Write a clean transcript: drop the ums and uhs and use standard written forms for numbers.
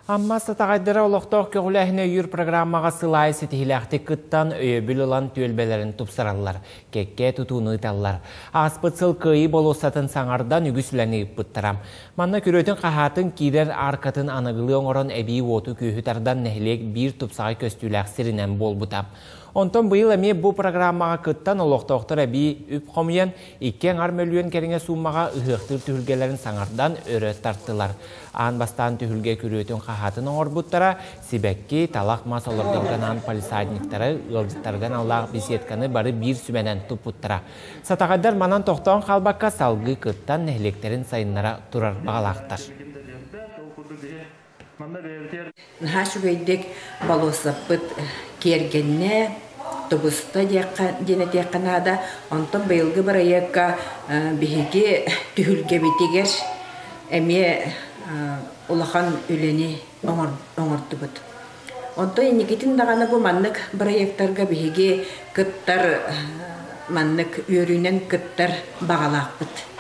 Амма сатаҕайдара олохтоох көҕүлээһини өйүүр программаҕа сыл аайы ситиһиилээхтик кыттан, өйөбүл ылан түөлбэлэрин тупсараллар, кэккэ тутууну ыыталлар. Ааспыт сыл Кыайыы болуоссатын саҥардан үгүс үлэни ыыппыттара. Манна күрүөтүн-хаһаатын киирэр ааркатын аныгылыы оҥорон эбии уоту-күүһү тардан нэһилиэк биир тупсаҕай көстүүлээх сиринэн буолбута. Онтон быйыл эмиэ бу программаҕа кыттан олохтоохтор эбии үп хомуйан, 2,5 мөлүйүөн кэриҥэ сууммаҕа ыһыахтыыр түһүлгэлэрин саҥардан өрө тартылар. Аан бастаан түһүлгэ күрүөтүн хаһаатын оҥорбуттара, сибэкки, талах мас олордорго анаан палисадниктары, ыалдьыттарга аналлаах беседканы бары биир сүбэнэн туппуттара. Сатаҕайдар манан тохтоон хаалбакка салгыы кыттан нэһилиэктэрин сайыннара турар баҕалаахтар. Наһаа үчүгэйдик болуоссаппыт киэргэннэ, тубуста диэххэ диэн этиэххэ наада. Онтон быйылгы бырайыакка биһиги түһүлгэбитигэр эмиэ улахан үлэни оҥордубут. Онтон инникитин даҕаны бу маннык бырайыактарга биһиги кыттар маннык үөрүүнэн кыттар баҕалаахпыт.